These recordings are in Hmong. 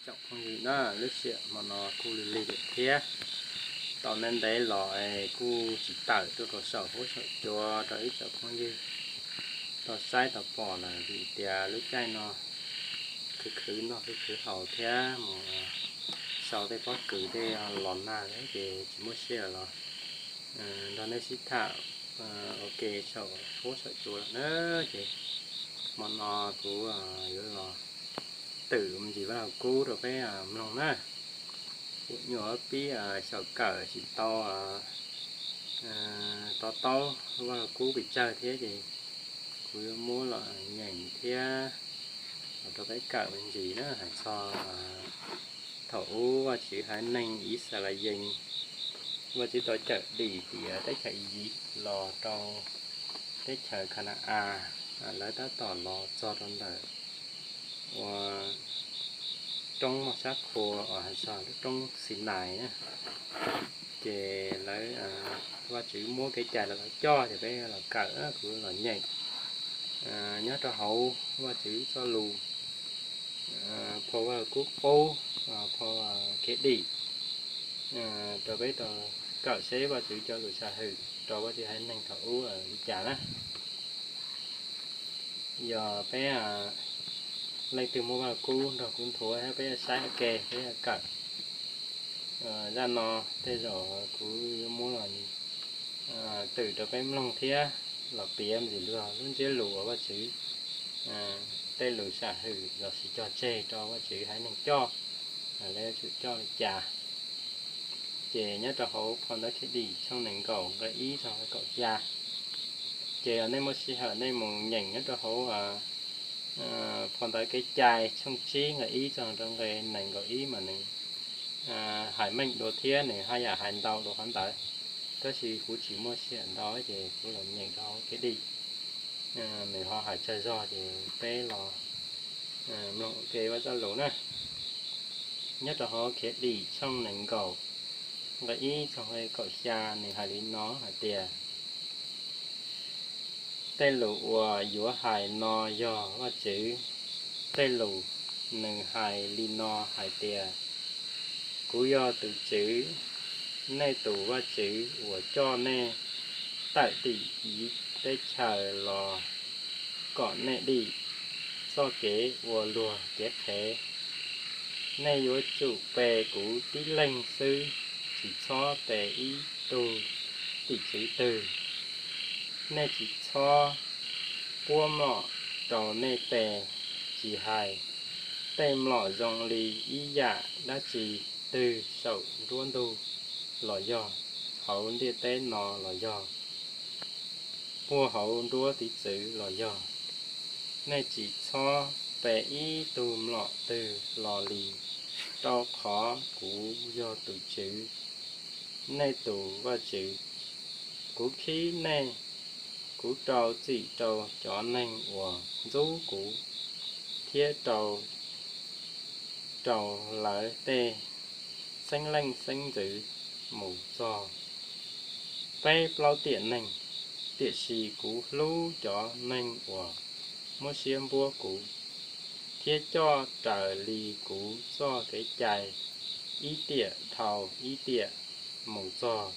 Tsoom phooj ywg na, lub sij hawm hmo no kuj lig lig thiab, tau ntev ntev los es kuj tsis tawm tuaj rau saum huab saum cua rau ib tsoom phooj ywg tau saib tau pom lawm, vim tias lub caij no khwv khwv noj khwv khwv haus thiab mus sau tej pob kws tej los nag ces tsis muaj sij hawm los nrog nej sib tham ua ke saum huab saum cua lawm na. Ces hmo no kuv yuav los twm me ntsis Vaj Lug Kub rau peb mloog na. Kuv nyuam qhuav pib xyaum kawm tsis tau to taub Vaj Lug Kub pes tsawg thiab ces kuv yuav muab los nyeem thiab los rau peb kawm me ntsis na, hais txog thaum ub Vajtswv haiv neeg Yixalayees, Vajtswv tau cawm dim tias teb chaws Iziv los rau teb chaws Khana-as, lawv tab tom los txog rau ntawm ua roob moj sab qhua uas hais txog lub roob Xinais na. Ces lawv, Vajtswv muab kev cai los lawv coj ces peb los kawm, kuv los nyeem nyob rau hauv Vajtswv txoj lus phau Vaj Lug Kub qub, phau Khiav Dim, rau peb tau kawm seb Vajtswv cov lus sam hwm rau Vajtswv haiv neeg thaum ub li cas na. Yog peb leej twg muaj Vaj Lug Kub nrog kuv nthuav thiab peb saib ua ke peb kawm. Zaj no tej zaum kuv yuav muab los twm rau peb mloog thiab los piav ntxiv lub ntsiab lus uas Vajtswv tej lus sam hwm los sis cog tseg rau Vajtswv haiv neeg coj, lawv yuav tsum coj li cas. Ces nyob rau hauv phau ntawv Khiav Dim tshooj nees nkaum nqe ib txog nqe kaum xya. Ces yog nej muaj sij hawm nej mus nyeem nyob rau hauv phau ntawv Kev Cai tshooj tsib nqe ib txog rau nqe nees nkaum ib mas nws hais meej dua thiab nws haj yam hais ntau dua qhov ntawd. Tab sis kuv tsis muaj sij hawm ntau ces kuv los nyeem rau hauv Khiav Dim, nws ho hais tsawg zog ces peb los mloog ua ke Vaj Txoj Lus na. Nyob rau hauv Khiav Dim tshooj nees nkaum nqe ib txog nqe kaum xya nws hais li no hais tias, tej lus uas yuav hais no yog Vajtswv tej lus, nws hais li no hais tias, kuv yog tus Tswv, nej tus Vajtswv uas coj nej tawm tim Iziv teb chaws los kom nej dim txoj kev ua luag cev qhev. Nej yuav tsum pe kuv tib leeg xwb, tsis txhob pe ib tug tim tswv twg. Nej tsis txhob puab mlom rau nej pe, tsis hais tej mlom zoo li ib yam dab tsi twg saum nruab ntug los yog hauv ntiaj teb no los yog puag hauv nruab tiv txwv los yog. Nej tsis txhob pe ib tug mlom twg los li, rau qhov kuv yog tus Tswv, nej tus Vajtswv. Kuv khib nej, kuv rau txim rau cov neeg uas ntxub kuv, thiab rau rau lawv tej xeeb leej xeeb ntxwv mus txog peb plaub tiam neeg. Tiam sis kuv hlub cov neeg uas muab siab npuab kuv, thiab coj raws li kuv txoj kev cai ib tiam dhau ib tiam mus txog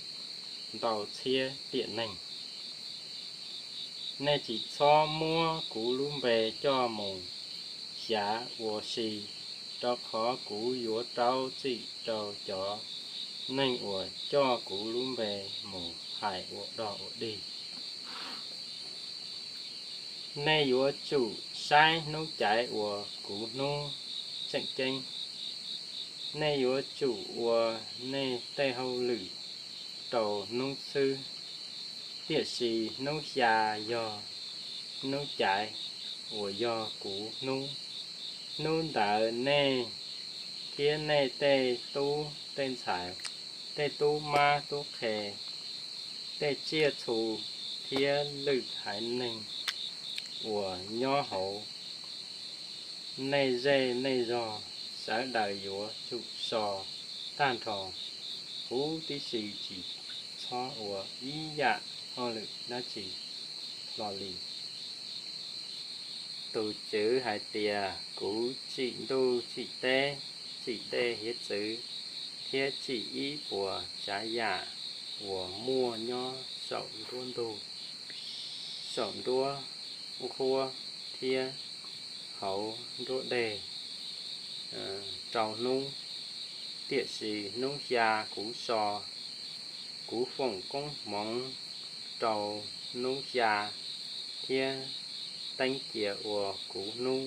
ntau txhiab tiam neeg. Nej tsis txhob muab kuv lub npe coj mus xyav ua si, rau qhov kuv yuav rau txim rau cov neeg uas coj kuv lub npe mus hais ua dog ua dig. Nej yuav tsum saib hnub caiv ua kuv hnub tseem ceeb. Nej yuav tsum ua nej tej hauj lwm rau hnub xwb, tiam sis hnub xya yog hnub caiv uas yog kuv hnub. Hnub ntawd nej thiab nej tej tub tej ntxhais, tej tub mab tub qhe, tej tsiaj txhu thiab lwm haiv neeg uas nyob hauv nej zej nej zog, sawv daws yuav tsum so tag nrho huv tib si, tsis txhob ua ib yam hauj lwm dab tsi hlo li. Tus Tswv hais tias, kuv tsim ntuj tsim teb, tsim dej hiav txwv thiab tsim ib puas tsav yam uas muaj nyob saum nruab ntug, saum nruab nqhuab thiab hauv nruab dej rau hnub. Tiam sis hnub xya kuv so, kuv foom koob hmoov rau hnub xya thiab teeb cia ua kuv hnub.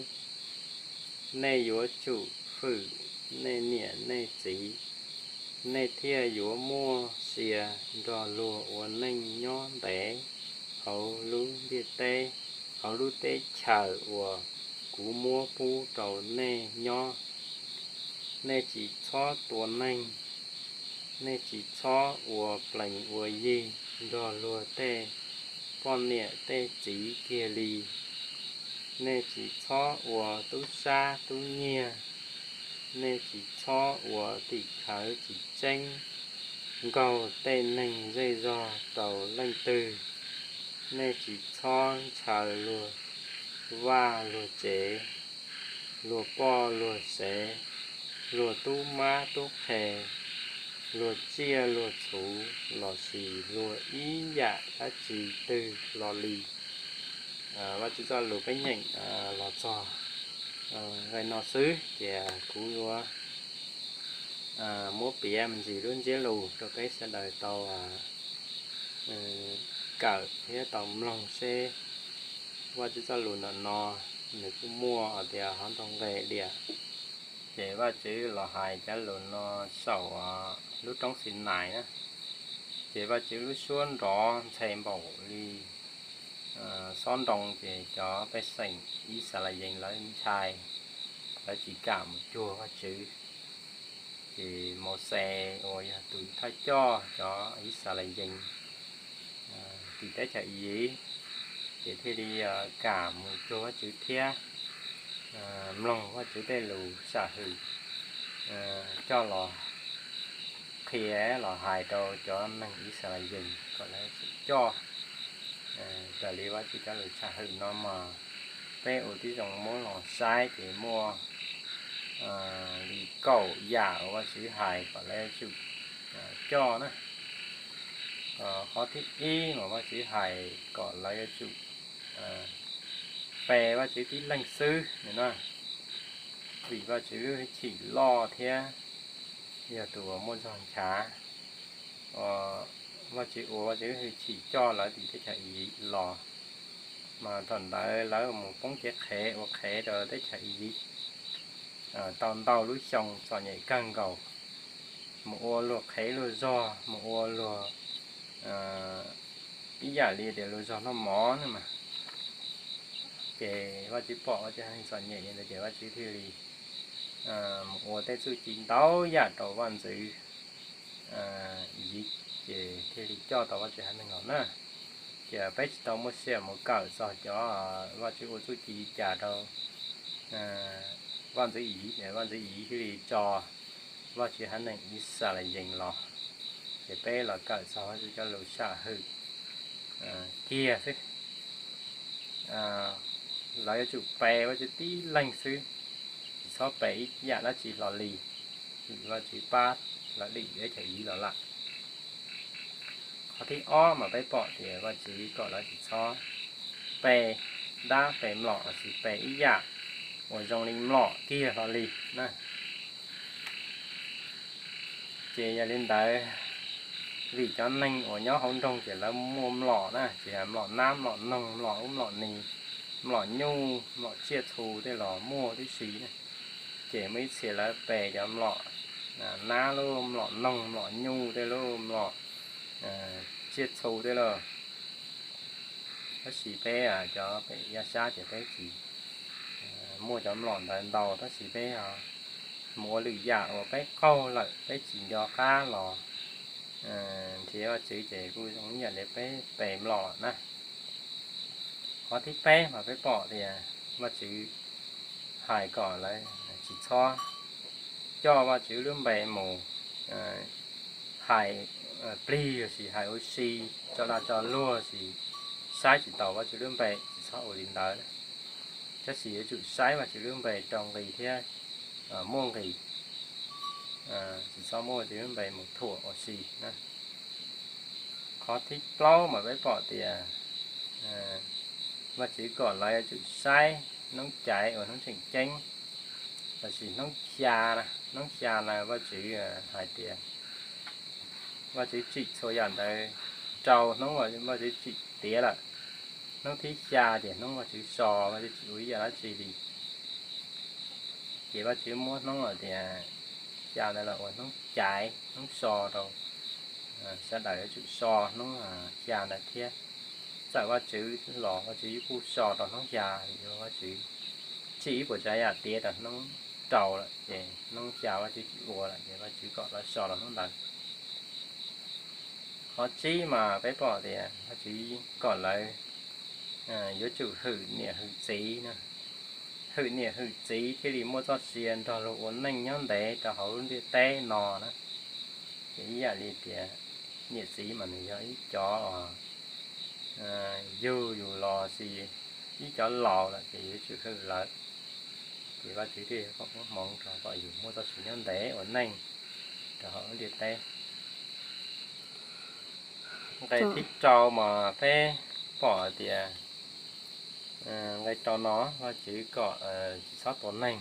Nej yuav tsum hwm nej niam nej txiv, nej thiaj yuav muaj sia nrog luag ua neej nyob ntev hauv lub ntiaj teb, hauv lub teb chaws uas kuv muab pub rau nej nyob. Nej tsis txhob tua neeg. Nej tsis txhob ua plees ua yig nrog luag tej poj niam tej txiv kiag li. Nej tsis txhob ua tub sab tub nyiag. Nej tsis txhob ua tim khawv tsis tseeb nkaug tej neeg zej zog rau leej twg. Nej tsis txhob ntshaw luag vaj luag tsev, luag poj luag sev, luag tub mab tub qhe, luag tsiaj luag txhu lossis luag ib yam dab tsi twg hlo li. Vajtswv txoj lus peb nyeem los txog nqe no xwb ces kuv yuav muab piav me ntsis lub ntsiab lus rau peb sawv daws tau kawm thiab tau mloog seb Vajtswv txoj lus ntawm no nws kuj muaj hais tias hov ntau nqe diam. Ces Vajtswv los hais cov lus no saum lub roob Xinais na. Ces Vajtswv lub suab nrov ntxhe npaum li xob nroo ces cov pej xeem Yixalayees lawv ntshai, lawv tsis kam mus cuag Vajtswv. Ces Mauxes uas yog tus thawj coj cov Yixalayees tim teb chaws Iziv, ces thiaj li kam mus cuag Vajtswv thiab mloog Vajtswv tej lus sam hwm coj los qhia los hais rau cov neeg Yixalayees kom lawv tsum coj raws li Vajtswv cov lus sam hwm no mas peb ua tib zoo muab los saib ces muaj li kaum yam uas Vajtswv hais kom lawv yuav tsum coj na. Qhov thib ib mas Vajtswv hais kom lawv yuav tsum pe Vajtswv tib leeg xwb no na, vim Vajtswv lub hwj chim loj thiab yog tus uas muaj zog nchav. Vajtswv ua Vajtswv lub hwj chim coj lawv tim teb chaws Iziv los, mas thaum ntawd lawv mus poob kev qhev ua qhev rau teb chaws Iziv tau ntau lub xyoo txom nyem kawg nkaus, mus ua luag qhev luag zog, mus ua luag ib yam li tias luag zog noj mov na mas. Ces Vajtswv pom Vajtswv hais txom nyem li ntawd ces Vajtswv thiaj li mus ua tej txuj ci ntau yam rau vaj ntxwv Iziv, ces thiaj li coj tau Vajtswv haiv neeg los na. Ces peb tsis tau muaj sij hawm mus kawm txog cov Vajtswv ua txuj ci li cas rau vaj ntxwv Iziv, vaj ntxwv Iziv thiaj li tso Vajtswv haiv neeg Yixalayees los. Ces peb los kawm txog Vajtswv cov lus sam hwm kiag xwb. Lawv yuav tsum pe Vajtswv tib leeg xwb, tsis txhob pe ib yam dab tsi hlo li, vim Vajtswv pab lawv dim teb chaws Iziv los lawm. Qhov thib ob mas peb pom tias Vajtswv kom lawv tsis txhob pe dab pe mlom lossis pe ib yam uas zoo li mlom kiag hlo li na. Ces yog li ntawd, vim cov neeg uas nyob hauv nroog ces lawv muaj mlom na, ces mlom nab, mlom noog, mlom ub mlom ni, mlom nyuj, mlom tsiaj txhu tej los muaj tib si na. Ces muaj ib txhia lawv pe cov mlom nab, lub mlom noog, mlom nyuj, tej lub mlom tsiaj txhu tej lauj. Tab sis peb cov pem yaj sab ces peb tsis muaj cov mlom ntawd ntau, tab sis peb mus ua lwm yam uas peb qaug lawm peb tsis nco qab los nrhiav Vajtswv ces kuj zoo ib yam li peb pe mlom lawm na. Qhov thib peb mas peb pom tias Vajtswv hais kom lawv tsis txhob coj Vajtswv lub npe mus hais plig lossis hais ua si tso dag tso luag lossis saib tsis taus Vajtswv lub npe, tsis txhob ua li ntawd. Tab sis yuav tsum saib Vajtswv lub npe rau nqi thiab muaj nqis. tsis txhob muab Vajtswv lub npe mus thuam ua si na. Qhov thib plaub mas peb pom tias Vajtswv kom lawv yuav tsum saib hnub caiv uas hnub tseem ceeb, lossis hnub xya. Hnub xya na Vajtswv hais tias Vajtswv tsim txhua yam ntawd rau hnub uas Vajtswv tsim tiav lawm. Hnub thib xya ces hnub Vajtswv so, Vajtswv tsis ua ib yam dab tsi li. Ces Vajtswv muab hnub hais tias xya ntawd los ua hnub caiv, hnub so rau sawv daws yuav tsum so hnub xya ntawd thiab. Txawm Vajtswv los Vajtswv kuj so rau hnub xya, vim yog Vajtswv tsim ib puas tsav yam tiav rau hnub rau lawm ces hnub xya Vajtswv tsis ua lawm ces Vajtswv kom lawv so rau hnub ntawd. Qhov tsib mas peb pom tias Vajtswv kom lawv yuav tsum hwm niam hwm txiv na. Hwm niam hwm txiv thiaj li muaj txoj sia nrog luag ua neej nyob ntev rau hauv lub ntiaj teb no na. Ces ib yam li tias niam txiv mas nws yog ib cov yug yus los sis ib cov laus lawm ces yuav tsum hwm lawv. Ces Vajtswv thiaj yuav foom koob hmoov rau kom yus muaj txoj sia nyob ntev ua neej rau hauv lub ntiaj teb. Nqe thib rau mas peb pom hais tias nqe rau no Vajtswv kom tsis txhob tua neeg.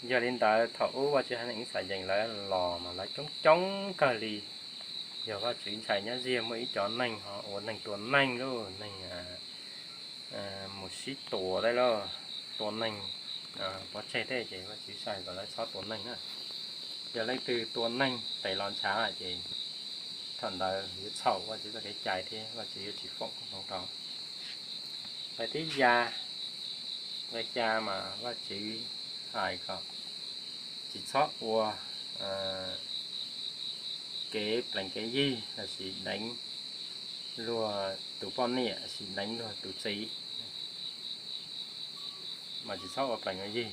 Yog li ntawd thaum ub Vajtswv haiv neeg Yixalayees lawv los mas lawv coob coob kawg li. Yog Vajtswv ntshai nyob ziag muaj ib cov neeg ho ua neeg tua neeg lauj, neeg mus sib tua tej lauj, tua neeg pov tseg tej ces Vajtswv sai kom lawv txhob tua neeg na. Yog leej twg tua neeg tes los ntshav ces thaum ntawd yuav txhaum Vajtswv txoj kev cai thiab Vajtswv yuav tsis foom koob hmoov rau. Nqe thib ya, nqe xya mas Vajtswv hais kom tsis txhob ua kev pleev kev yig lossis deev luag tus poj niam lossis deev luag tus txiv, mas tsis txhob ua pleev ua yig,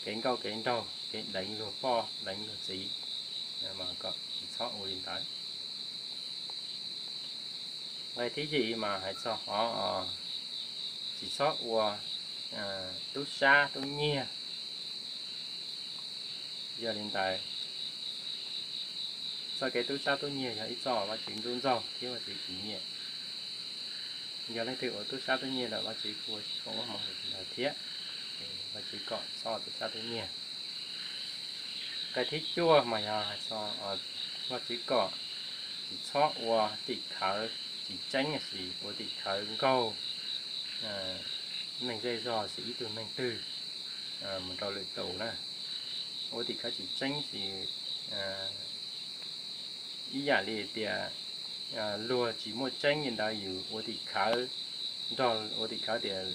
kev nkauj kev nraug, kev deev luag poj deev luag txiv, mas kom tsis txhob ua li ntawd. Nqe thib yim mas hais txog qhov tsis txhob ua tub sab tub nyiag. Yog li ntawd, txoj kev tub sab tub nyiag yog ib txoj Vajtswv ntxub ntxaug thiab Vajtswv tsis nyiam. Yog leej twg ua tub sab tub nyiag lawm Vajtswv kuj foom koob hmoov li ntawd thiab. Vajtswv kom txhob tub sab tub nyiag. Nqe thib cuaj mas yog hais txog Vajtswv kom tsis txhob ua tim khawv tsis tseeb lossis ua tim khawv nkaug neeg zej zog lossis ib tug neeg twg mus rau lwm tus na. Ua tim khawv tsis tseeb lossis ib yam li tias luag tsis muaj tseeb li ntawd yus ua tim khawv, nrog ua tim khawv tias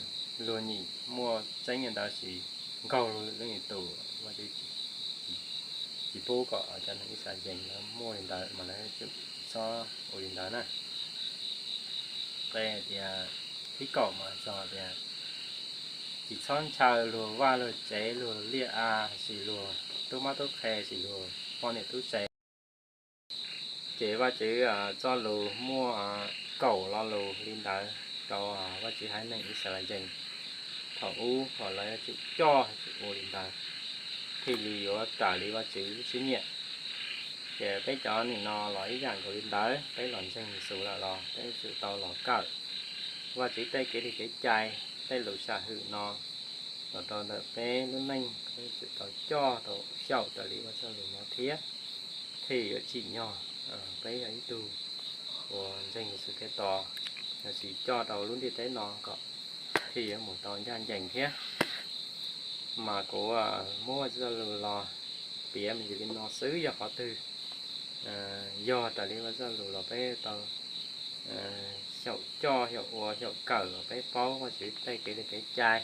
luag nim muaj tseeb li ntawd lossis nkaug luag lwm leej lwm tus, Vajtswv tsis pub kom cov neeg Yixalayees lawv muaj li ntawd mas lawv tsis txhob ua li ntawd na. Nqe tias thib kaum mas txog tias tsis txhob ntshaw luag vaj luag tsev, luag liaj a lossis luag tub mab tub qhe lossis luag poj niam tub se. Ces Vajtswv txoj lus muaj kaum lo lus li ntawd rau Vajtswv haiv neeg Yixalayees thaum ub kom lawv yuav tsum coj tsum ua li ntawd thiaj li yuav raws li Vajtswv lub siab nyiam. Ces peb cov nim no los ib yam nkaus li ntawd, peb los ntseeg Yexus lawm los peb yuav tsum tau los kawm Vajtswv tej kev li kev cai, tej lus sam hwm no los rau ntawm peb lub neej, peb yuav tsum tau coj tau xyaum raws li Vajtswv txoj lus no thiab thiaj yuav tsim nyog peb yog ib tug uas ntseeg Yexus Khetos, lossis coj rau lub ntiaj teb no kom thiaj yuav mus tau ncaj ncees thiab. Mas kuv muab Vajtswv txoj lus los piav me ntsis li no xwb, yog qhov twg yog raws li Vajtswv txoj lus los peb tau xyaum coj xyaum ua xyaum kawm los peb paub Vajtswv tej kev li kev cai.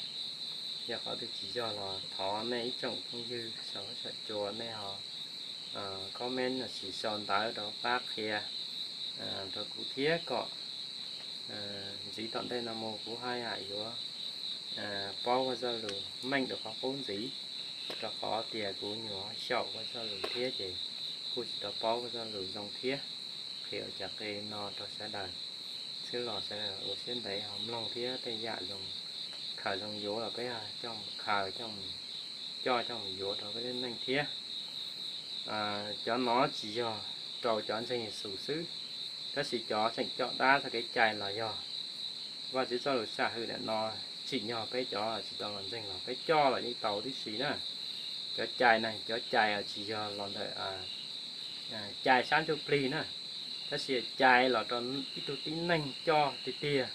Yog qhov twg tsis yog los thov nej ib tsoom phooj ywg saum huab saum cua nej ho comment lossis sau ntawv rau qab qhia rau kuv thiab kom ntxiv tom ntej no mus kuv haj yam yuav paub Vajtswv txoj lus meej dua qhov qub ntxiv, rau qhov tias kuv nyuam xyaum Vajtswv txoj lus thiab ces kuj tsis tau paub Vajtswv txoj lus zoo thiab. Qhia ua cas qhia no rau sawv daws xwb los sawv daws ua siab ntev ho mloog thiab tej yam zoo khaws zoo yuav los peb coj mus khaws coj mus coj coj mus yuav rau peb lub neej thiab. Cov no tsis yog rau cov ntseeg Yexus xwb, tab sis cov tseem coj dab txog kev cai los yog. Vajtswv txoj lus sam hwm ntawm no tsim nyog peb cov tsis tau los ntseeg los peb coj los yeej tau tib si na. Cov cai na, cov cai tsis yog los ntawm cai sab ntsuj plig na, tab sis cai los rau ib tug tib neeg coj tiag tiag.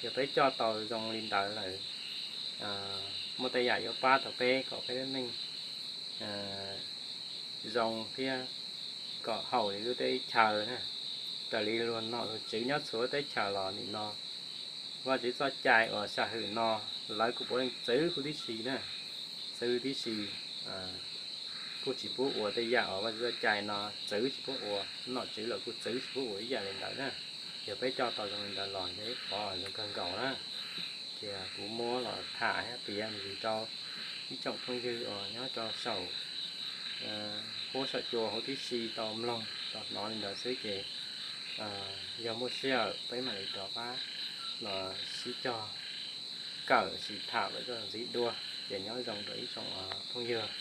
Yog peb coj tau zoo li ntawd lawm, muaj tej yam yuav pab tau peb kom peb lub neej zoo thiab kom haum li lub teb chaws na. Raws li luag nom luag tswv nyob txhua teb chaws los nim no Vajtswv txoj cai uas sam hwm no lawv kuj puav leej txwv huv tib si na, txwv tib si. Kuj tsis pub ua tej yam uas Vajtswv txoj cai no txwv tsis pub ua, nom tswv los kuj txwv tsis pub ua ib yam li ntawd na. Yog peb coj tau zoo li ntawd los yog ib qhov zoo kawg nkaus na. Ces kuv muab los tham thiab piav mus rau ib tsoom phooj ywg uas nyob rau saum huab saum cua huv tib si tau mloog tau hnov li ntawd xwb ces yog muaj sij hawm peb mam li rov qab los sib cog kawm sim tham lawm txog ntxiv dua. Ces nyob zoo rau ib tsoom phooj ywg.